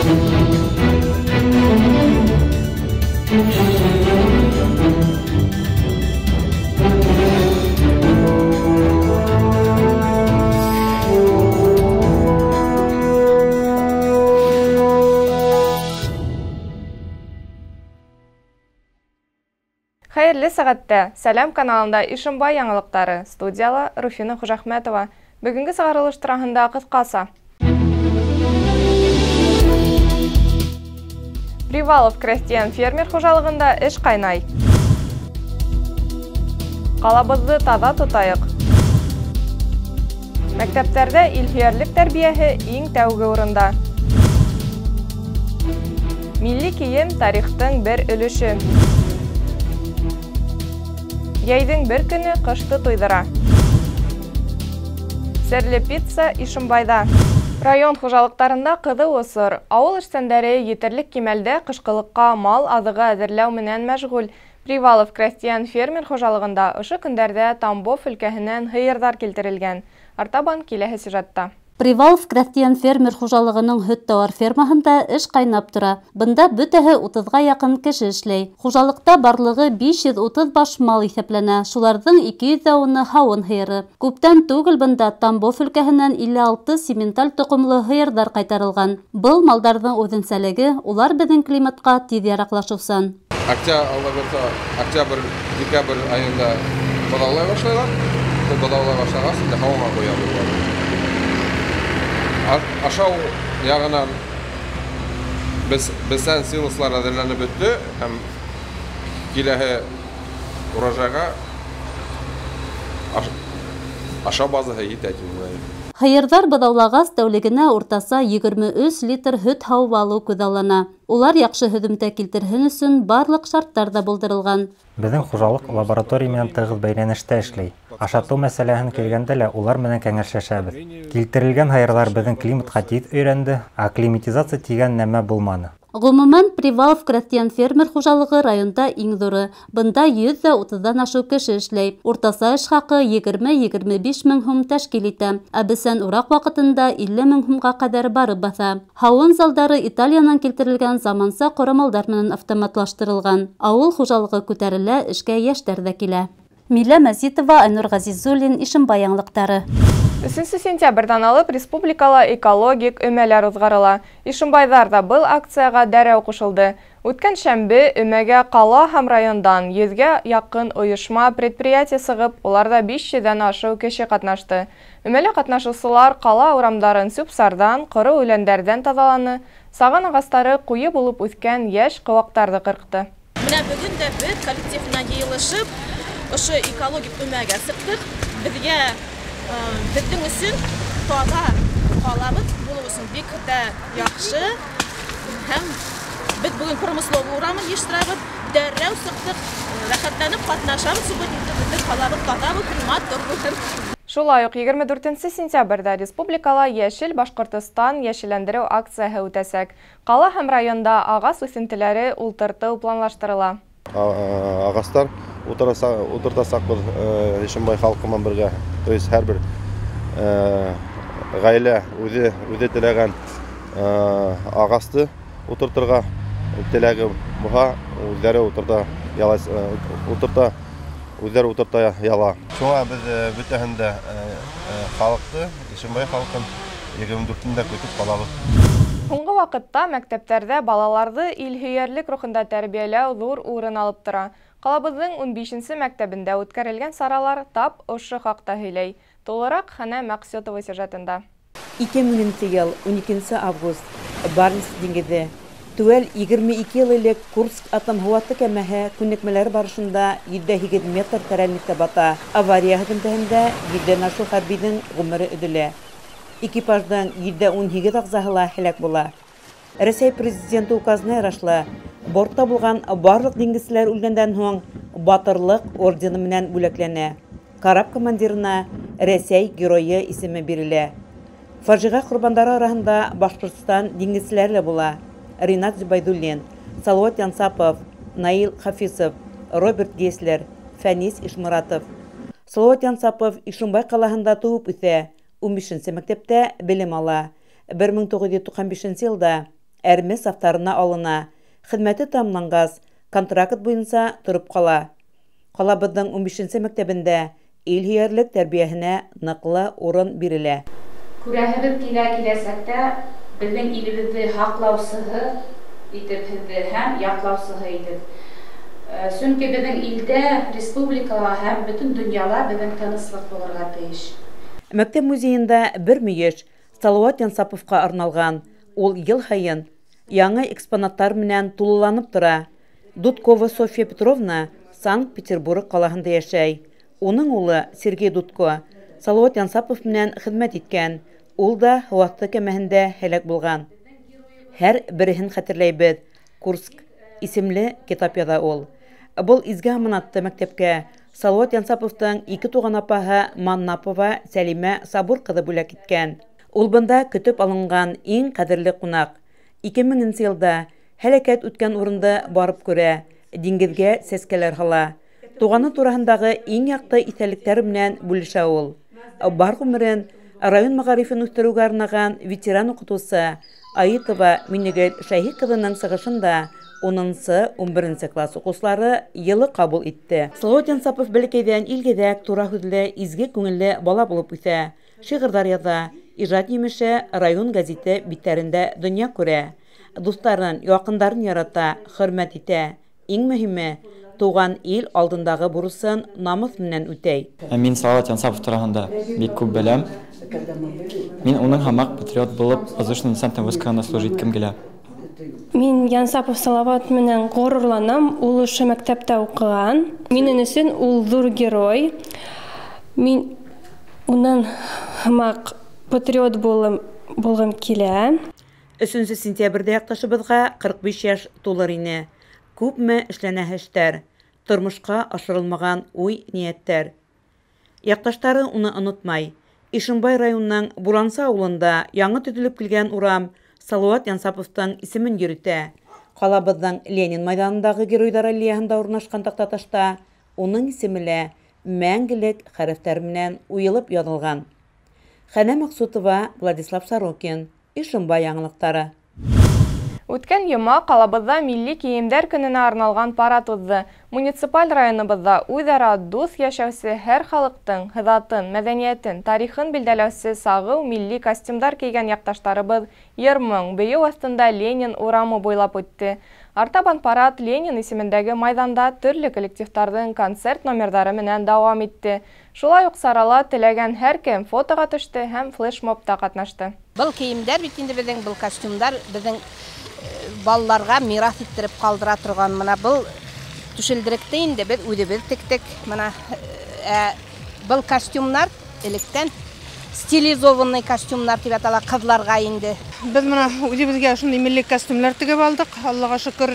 Хәйерле сәғәттә! Сәләм каналында Ишембай яңылыҡтары. Студияла Руфина Хужахмәтова. Бөгөнгө сығарылыш тураһында ҡыҫҡаса. Привалов крәҫтиән фермер хужалығында эш ҡайнай. Ҡалабыҙҙы таҙа тотайыҡ. Мәктәптәрҙә илһөйәрлек тәрбиәһе иң тәүге урында. Милли кейем тарихтың бер өлөшө. Йәйҙең бер көнө ҡышты туйҙыра. Серле пицца Ишембайҙа. Район хужалыҡтарында ҡыҙыу осор. Ауыл эшсәндәре етерлек кимәлдә ҡышҡылыҡҡа мал аҙығы әҙерләү менән мәшғүл. Привалов крәҫтиән фермер хужалығында ошо көндәрҙә Тамбов өлкәһенән һыйырҙар килтерелгән. Артабан киләһе сюжетта. Привалов крәҫтиән фермер хужалығының һөт тауар фермаһында эш ҡайнап тора. Бында бөтәһе 30-ға яҡын кеше эшләй. Хужалыҡта барлығы 530 баш мал иҫәпләнә, шуларҙың 210-ы һауын һыйыры. Күптән түгел бында Тамбов өлкәһенән 56 симменталь тоҡомло һыйырҙар ҡайтарылған. Был малдарҙың үҙенсәлеге, улар беҙҙең климатҡа тиҙ яраҡлашыусан. Октябрь, декабрь айында быҙаулай башлайлар. Быҙаулай башлағас, инде һауынға ҡуябыҙ. Ашау яғынан бесән силослар әҙерләнеп бөттө һәм киләһе урожайға ашау базаһы етә тип уйлайым. Һыйырҙар быҙаулағас тәүлегенә уртаса 23 литр һөт һауып алыу күҙаллана. Улар яҡшы һөҙөмтә килтерһен өсөн барлыҡ шарттар ҙа булдырылған. Беҙҙең хужалыҡ лаборатория менән тығыҙ бәйләнештә эшләй. Ашатыу мәсьәләһен килгәндә лә улар менән кәңәшләшәбеҙ. Килтерелгән һыйырҙар беҙҙең климатҡа тиҙ өйрәнде, акклиматизация тигән нәмә булманы. Ғөмүмән, Привалов крәҫтиән фермер хужалығы районда иң ҙуры. Бында 130-ҙан ашыу кеше эшләй. Уртаса эш хаҡы 20-25 мең һум тәшкил итә. Ә бесән ураҡ ваҡытында 50 мең һумға ҡәҙәр барып баҫа. Һауын залдары Италиянан килтерелгән заманса ҡорамалдар менән автоматлаштырылған. Ауыл хужалығы күтәрелә, эшкә йәштәр ҙә килә. Милә Мәзитова, Айнур Ғәзизуллин, Ишембай яңылыҡтары. 3 сентябрҙән алып республикала экологик өмәләр уҙғарыла. Ишембайҙар ҙа был акцияға дәррәү ҡушылды. Үткән шәмбе өмәгә ҡала һәм райондан 100-гә яҡын ойошма, предприятие сығып, уларҙа 500-ҙән ашыу кеше ҡатнашты. Өмәлә ҡатнашыусылар ҡала урамдарын сүп-сарҙан, ҡоро үләндәрҙән таҙаланы, саған ағастары ҡуйы булып үҫкән йәш ҡыуаҡтарҙы ҡырҡты. Менә бөгөн дә беҙ коллектив менән йыйылышып, ошо экологик өмәгә сыҡтыҡ. Беҙгә беҙҙең өсөн таҙа ҡалабыҙ булыу өсөн бик тә яҡшы. Һәм беҙ бөгөн Промыслова урамын йыйыштырабыҙ, дәррәү сыҡтыҡ, рәхәтләнеп ҡатнашабыҙ субботникта, беҙҙең ҡалабыҙ таҙа булһын, матур булһын. Шулай уҡ 24 сентябрҙә республикала Йәшел Башҡортостан йәшелләндереү акцияһы үтәсәк. Ҡала һәм районда ағас үҫентеләре ултыртыу планлаштырыла. Ағастар ултыртасаҡбыҙ Ишембай халҡы менән бергә. То есть һәр бер ғаилә үҙе теләгән ағасты ултыртырға теләге булһа, үҙҙәре ултырта, үҙҙәре ултырта яла. Шуңа беҙ бөтәһен дә халыҡты, Ишембай халҡын 24-ндә көтөп ҡалабыҙ. Һуңғы ваҡытта мәктәптәрҙә балаларҙы илһөйәрлек рухында тәрбиәләү ҙур урын алып тора. Ҡалабыҙҙың 15-нсе мәктәбендә үткәрелгән саралар тап ошо хаҡта һөйләй. Тулыраҡ Хәнә Мәҡсүтова сюжетында. 2000 йыл 12 август Баренц диңгеҙе. Теүәл 22 йыл элек Курск атом һыуаты кәмәһе күнекмәләр барышында 108 метр тәрәнлектә бата. Авария һөҙөмтәһендә 100-дән ашыу хәрбиҙең ғүмере өҙөлә. Экипаждың 118 ағзаһы ла һәләк була. Рәсәй президенты указына ярашлы, бортта булған барлыҡ диңгеҙселәр үлгәндән һуң Батырлыҡ ордены менән бүләкләнә. Карап командирына Рәсәй геройы исеме бирелә. Фажиға ҡорбандары араһында Башҡортостан диңгеҙселәре лә була. Ринат Зөбәйҙуллин, Салават Янсапов, Наил Хафисов, Роберт Геслер, Фәнис Ишморатов. Салават Янсапов Ишембай ҡалаһында тыуып үҫә, 15-нсе мәктәптә белем ала. 1995 йылда әрме сафтарына алына. Хеҙмәте тамамланғас, контракт буйынса тороп ҡала. Ҡалабыҙҙың 15-нсе мәктәбендә ил һөйәрлек тәрбиәһенә ныҡлы урын бирелә. Күрәһебеҙ килә киләсәктә беҙҙең илебеҙҙе һаҡлаусыһы итеп һеҙҙе һәм яҡлаусыһы итеп. Сөнки беҙҙең илдә, республикала һәм бөтөн донъяла беҙҙең тыныслыҡ булырға тейеш. Мәктәп музейында бер мөйөш Салауат Янсаповҡа арналған. Ул йыл һайын яңы экспонаттар менән тулыланып тора. Дудкова Софья Петровна Санкт-Петербург ҡалаһында йәшәй. Уның улы Сергей Дудко Салауат Янсапов менән хеҙмәт иткән. Ул да һыуаҫты кәмәһендә һәләк булған. Һәр береһен хәтерләйбеҙ. Курск исемле китап яҙа ул. Был изге аманатты мәктәпкә Салауат Янсаповтың ике туған апаһы Маннапова Сәлимә Сабур ҡыҙы бүләк иткән. Ул бында көтөп алынған иң ҡәҙерле ҡунаҡ. 2000 йылда һәләкәт үткән урынды барып күрә, диңгеҙгә сәскәләр һала. Туғаны тураһындағы иң яҡты иҫтәлектәр менән бүлешә ул. Бар ғүмерен район мәғарифын үҫтереүгә арнаған ветеран уҡытыусы Аитова Минегөл Шәһи ҡыҙының сығышында 10-11 класс уҡыусылары йылы ҡабул итте. Салауат Янсапов бәләкәйҙән илгеҙәк, тура һүҙле, изге күңелле бала булып үҫә. Шиғырҙар яҙа, ижад емеше район гәзите биттәрендә донъя күрә. Дуҫтарын, яҡындарын ярата, хөрмәт итә. Иң мөһиме, туған ил алдындағы бурысын намыҫ менән үтәй. Мин Салауат Янсапов тураһында бик күп беләм. Мин уның һымаҡ патриот булып, воздушно-десантный войскаларында служить иткем килә. Мин Янсапов Салават менән ғорурланам, ул ошо мәктәптә уҡыған. Минең өсөн ул ҙур герой. Мин унан һымаҡ патриот булғым килә. 3 сентябрҙә яҡташыбыҙға 45 йәш тулыр ине. Күпме эшләнәһе эштәр, тормошҡа ашырылмаған уй-ниәттәр. Яҡташтары уны онотмай. Ишембай районының Бурансы ауылында яңы төҙөлөп килгән урам Салауат Янсаповтың исемен йөрөтә. Ҡалабыҙҙың Ленин майҙанындағы Геройҙар аллеяһында урынлашҡан таҡтаташта уның исеме лә мәңгелек хәрефтәр менән уйылып яҙылған. Хәнә Маҡсутова, Владислав Сорокин, Ишембай яңылыҡтары. Үткән йома ҡалабыҙҙа милли кейемдәр көнөнә арналған парад уҙҙы. Муниципаль районыбыҙҙа үҙ-ара дуҫ йәшәүсе һәр халыҡтың һыҙатын, мәҙәниәтен, тарихын билдәләүсе сағыу милли костюмдар кейгән яҡташтарыбыҙ йыр-моң, бейеү аҫтында Ленин урамы буйлап үтте. Артабан парад Ленин исемендәге майҙанда төрлө коллективтарҙың концерт номерҙары менән дауам итте. Шулай уҡ сарала теләгән һәр кем фотоға төштө һәм флешмобта ҡатнашты. Был кейемдәр бит инде беҙҙең, был костюмдар беҙҙең балаларға мираҫ иттереп ҡалдыра торған. Мына был түшелдеректе инде беҙ үҙебеҙ тектек. Мына был костюмдар электән стилизованный костюмдар тип атала ҡыҙларға инде. Беҙ мына үҙебеҙгә шундай милли костюмдар тегеп алдыҡ. Аллаға шөкөр,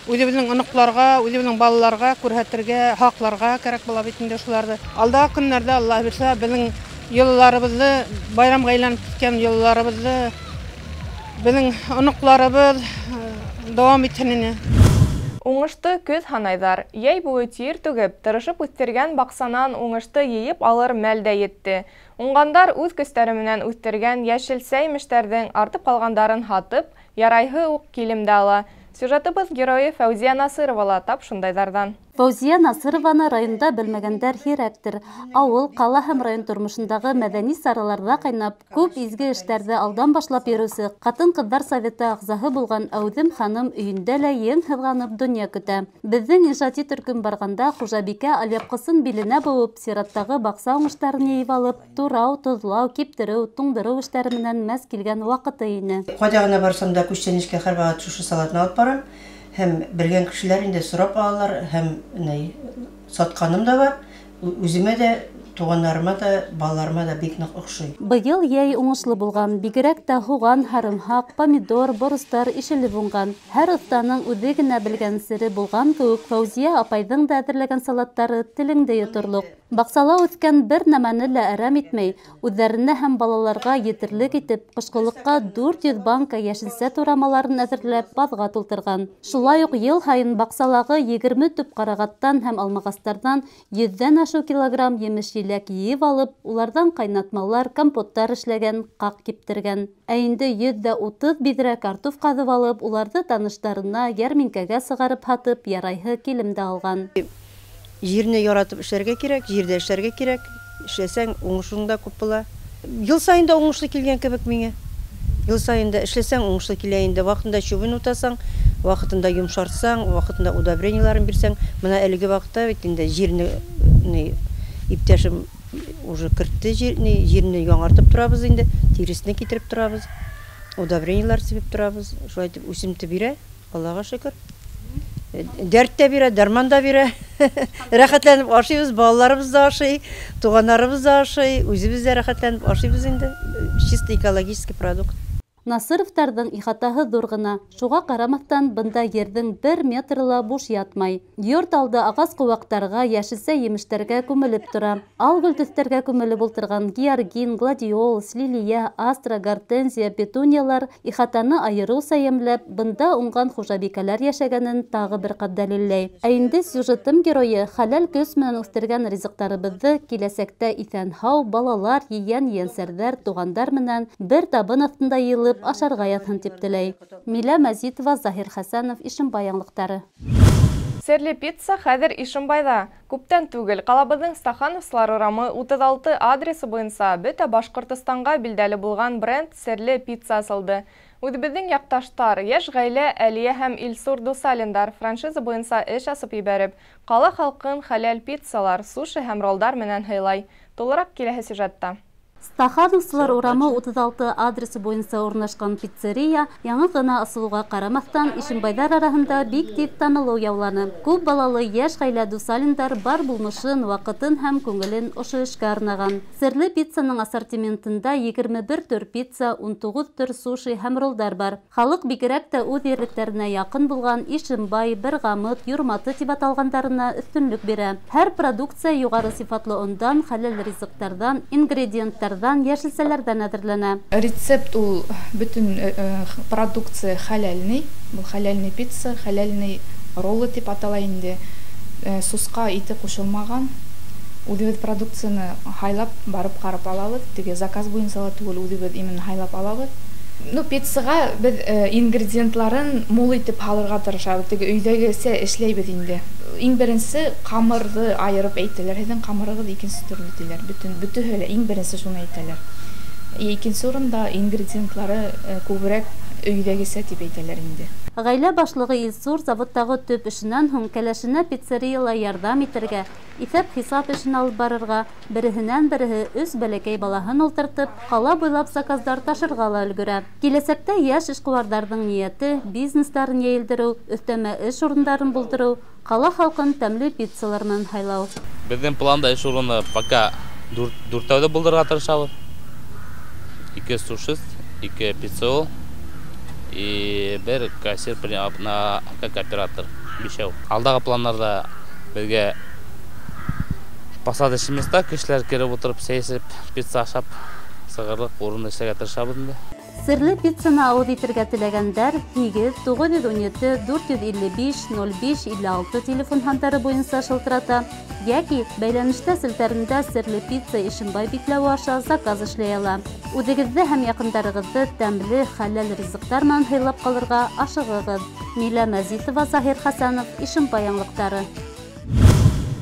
үҙебеҙҙең оноҡларға, үҙебеҙҙең балаларға күрһәтергә, һаҡларға кәрәк була бит инде шуларҙы. Алдағы көннәрҙә Алла бирһә, беҙҙең йолаларыбыҙҙы, байрамға әйләнеп киткән йолаларыбыҙҙы беҙҙең оноҡларыбыҙ дауам итһен ине. Уңышты көҙ һанайҙар. Йәй буйы тир түгеп, тырышып үҫтергән баҡсанан уңышты йыйып алыр мәл дә етте. Уңғандар үҙ көстәре менән үҫтергән йәшелсә емештәрҙең артып ҡалғандарын һатып, ярайһы уҡ килем дә ала. Сюжетыбыҙ геройы Фәүзиә Насырова ла тап шундайҙарҙан. Фәүзиә Насырованы районда белмәгәндәр һирәктер. Ауыл, ҡала һәм район тормошондағы мәҙәни сараларҙа ҡайнап, күп изге эштәрҙе алдан башлап йөрөүсе ҡатын-ҡыҙҙар советы ағзаһы булған Әүҙем ханым өйөндә лә ең һыҙғанып донъя көтә. Беҙҙең ижади төркөм барғанда хужабикә алъяпҡысын биленә быуып, сираттағы баҡса уңыштарын йыйып алып, турау, тоҙлау, киптереү, туңдырыу эштәре менән мәс килгән ваҡыты ине. Ҡайҙа ғына барсам да күстәнәскә һәр ваҡыт шушы салатны алып барам. Һәм белгән кешеләр инде сорап алалар, һәм сатҡаным да бар. Үҙемә дә, туғандарыма да, балаларыма да бик ныҡ оҡшай. Быйыл йәй уңышлы булған, бигерәк тә һуған, һарымһаҡ, помидор, боростар ишелеп уңған. Һәр оҫтаның үҙе генә белгән сере булған кеүек, Фәүзиә апайҙың да әҙерләгән салаттары телеңде йоторлоҡ. Баҡсала үҫкән бер нәмәне лә әрәм итмәй, үҙҙәренә һәм балаларға етерлек итеп, ҡышҡылыҡҡа 400 банка йәшелсә турамаларын әҙерләп баҙға тултырған. Шулай уҡ йыл һайын баҡсалағы 20 төп ҡарағаттан һәм алмағастарҙан 100-дән ашыу килограмм емеш-еләк йыйып алып, уларҙан ҡайнатмалар, компоттар эшләгән, ҡаҡ киптергән. Ә инде 130 биҙрә картуф ҡаҙып алып, уларҙы таныштарына йәрминкәгә сығарып һатып, ярайһы килем дә алған. Ерне яратып эшләргә кирәк, җирдә эшләргә кирәк. Эшләсәң, уңышың да күп була. Ел сайын да уңышлы килгән кебек миңә. Ел сайын да эшләсәң, уңышлы килә инде. Ваҡытында чүбен утасаң, ваҡытында йомшартсаң, ваҡытында удобрениеларын бирсәң. Мына әлеге ваҡытта бит инде җирне иптәшем уже кертте җирне, җирне яңартып торабыз инде, тиресне китереп торабыз, удобрениелар сибеп торабыз. Шулай итеп үсемте бирә, Аллаһка шөкер. Дәрт тә бирә, дәрман да бирә. Рәхәтләнеп ашыйбыз, балаларыбыз да ашый, туганнарыбыз да ашый, үзебез дә рәхәтләнеп ашыйбыз инде. Чисто экологический продукт. Насыровтарҙың ихатаһы ҙур ғына. Шуға ҡарамаҫтан, бында ерҙең бер метры ла буш ятмай. Йорт алды ағас ҡыуаҡтарға, йәшелсә емештәргә күмелеп тора. Ал-гөл төҫтәргә күмелеп ултырған георгин, гладиолус, лилия, астра, гортензия, петуниялар ихатаны айырыуса йәмләп, бында уңған хужабикәләр йәшәгәнен тағы бер ҡат дәлилләй. Ә инде сюжетым геройы хәләл көс менән үҫтергән ризыҡтарыбыҙҙы киләсәктә иҫән-һау балалар, ейән-ейәнсәрҙәр, туғандар менән бер табын аҫтында йыйылып ашарға яҙһын тип теләй. Милә Мәзитова, Заһир Хәсәнов, Ишембай яңылыҡтары. Серле пицца хәҙер Ишембайҙа. Күптән түгел ҡалабыҙҙың Стахановсылар урамы 36 адресы буйынса бөтә Башҡортостанға билдәле булған бренд Серле пицца асылды. Үҙебеҙҙең яҡташтар, йәш ғаилә Әлиә һәм Илсур Дусалиндар франшиза буйынса эш асып ебәреп, ҡала халҡын хәләл пиццалар, суши һәм ролдар менән һыйлай. Тулыраҡ киләһе сюжетта. Стахановсылар урамы 36 адресы буйынса урынлашҡан пиццерия яңы ғына асылыуға ҡарамаҫтан Ишембайҙар араһында бик тиҙ танылыу яуланы. Күп балалы йәш ғаилә Дусалиндар бар булмышын, ваҡытын һәм күңелен ошо эшкә арнаған. Серле пиццаның ассортиментында 21 төр пицца, 19 төр суши һәм ролдар бар. Халыҡ бигерәк тә үҙ ерлектәренә яҡын булған Ишембай, Бергамыт, Юрматы тип аталғандарына өҫтөнлөк бирә. Һәр продукция юғары сифатлы ондан, хәләл ризыҡтарҙан, ингредиенттарҙан, йәшелсәләрҙән әҙерләнә. Рецепт ул бөтөн продукция хәләлный, был хәләлный пицца, хәләлный роллы тип атала инде. Сусҡа ите ҡушылмаған. Үҙебеҙ продукцияны һайлап барып ҡарап алабыҙ. Теге заказ буйынса ла түгел, үҙебеҙ именно һайлап алабыҙ. Ну, пиццаға беҙ ингредиентларын мул итеп һалырға тырышабыҙ. Теге өйҙәгесә эшләйбеҙ инде. Иң беренсе ҡамырҙы айырып әйтәләр. Һеҙҙең ҡамырығыҙ икенсе төрлө тиләр. Бөтөһө лә иң беренсе шуны әйтәләр. Икенсе урында ингредиентлары күберәк өйҙәгесә тип әйтәләр инде. Ғаилә башлығы Илсур заводтағы төп эшенән һуң кәләшенә пиццерияла ярҙам итергә, иҫәп-хисап эшен алып барырға, береһенән береһе өс бәләкәй балаһын ултыртып, ҡала буйлап заказдар ташырға ла өлгөрә. Киләсәктә йәш эшҡыуарҙарҙың ниәте бизнестарын йәйелдереү, өҫтәмә эш урындарын булдырыу, ҡала халҡын тәмле пиццалар менән һайлау. Беҙҙең планда эш урыны пока дүртәүҙе булдырырға тырышабыҙ. 2 сушист, 2 пиццеол и бер кассир как оператор, бишәү. Алдағы планнарда беҙгә посадочный места, кешеләр кереп ултырып, сәй эсеп, пицца ашап сығырлыҡ урында эшләргә тырышабыҙ инде. Серле пиццаны ауыҙ итергә теләгәндәр 8 917 455 05 56 телефон һандары буйынса шылтырата йәки бәйләнештә селтәрендә Серле пицца Ишембай битләүе аша заказ эшләй ала. Үҙегеҙҙе һәм яҡындарығыҙҙы тәмле хәләл ризыҡтар менән һыйлап ҡалырға ашығығыҙ. Милә Мәзитова, Заһир Хәсәнов, Ишембай яңылыҡтары.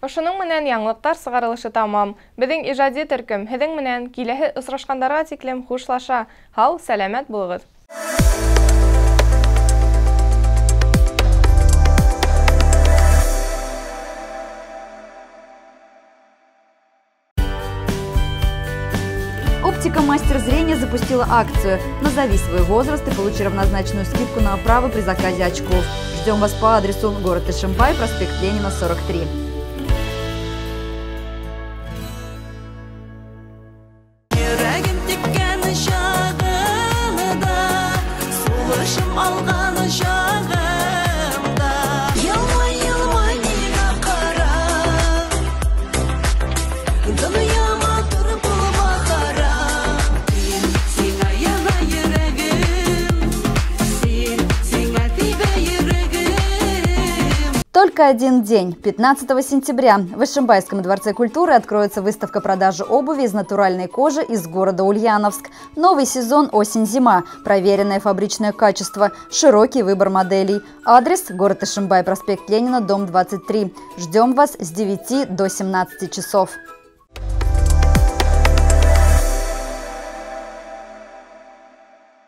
Ошоноң менән яңылыҡтар сығарылышы тамам. Беҙҙең ижади төркөм һеҙҙең менән киләһе осрашҡандарға тиклем хушлаша. Һау, сәләмәт булығыҙ. Оптика «Мастер зрения» запустила акцию «Назови свой возраст и получи равнозначную скидку на оправы при заказе очков». Ждем вас по адресу город Ишимбай, проспект Ленина, 43. Только один день, 15 сентября, в Ишимбайском дворце культуры откроется выставка продажи обуви из натуральной кожи из города Ульяновск. Новый сезон осень-зима, проверенное фабричное качество, широкий выбор моделей. Адрес: город Ишимбай, проспект Ленина, дом 23. Ждем вас с 9 до 17 часов.